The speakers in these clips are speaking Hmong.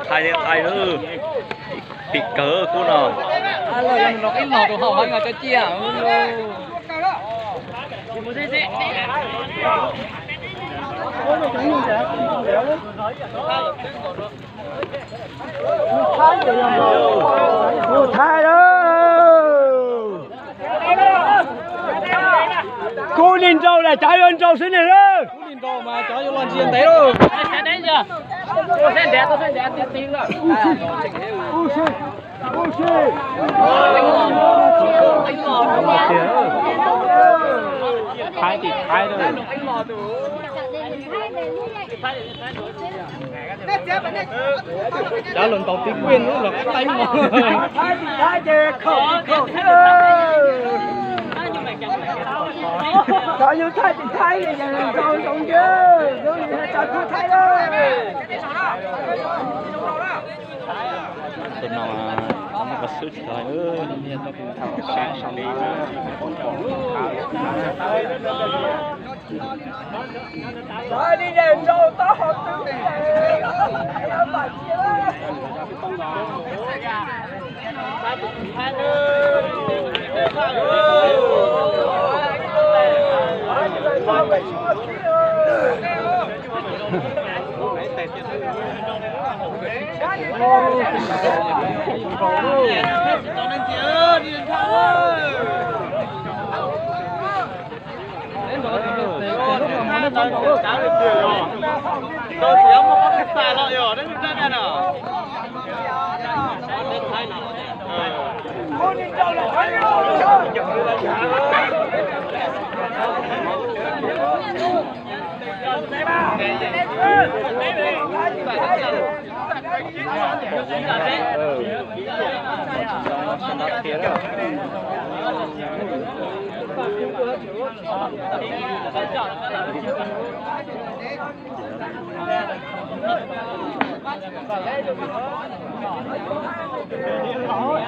Thaiv li thaiv lawm, pim kawg kub no. Mus thaiv lawm. Kub li nraus lawm, cov yuav nraus xwb ne lawm. Kub li nraus mas cov yuav los ntsia ntev lawm. Thaiv tim thaiv lawm. Cov lus ntaus tib kuj lub los qab teeb no. Cov yus thaij tim thaij li zoo zoo ntawd, zoo li cov tub thaij lawm. Tus no, tus no xwb tsis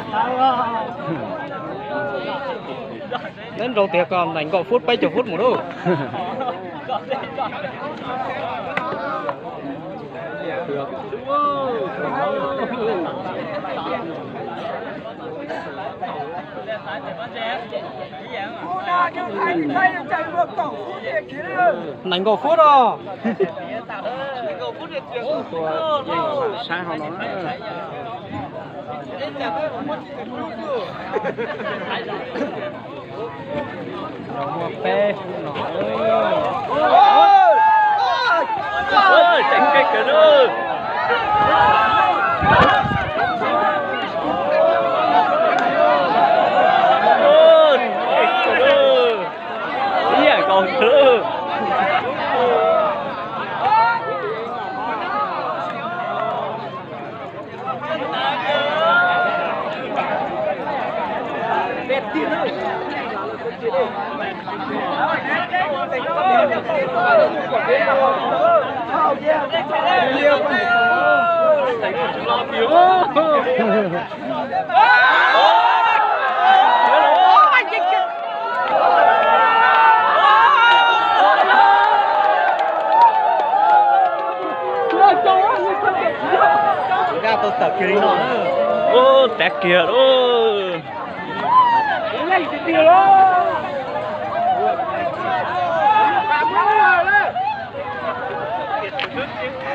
tau hais. Neb nrau tias kom nees nkaum fut peb caug fut mus lauj. Nees nkaum fut os. Saib hauv no. Muaj peb fut no. Tseem kawg kawg na. Ib yam nkaus kawg. Tab kiag lauj.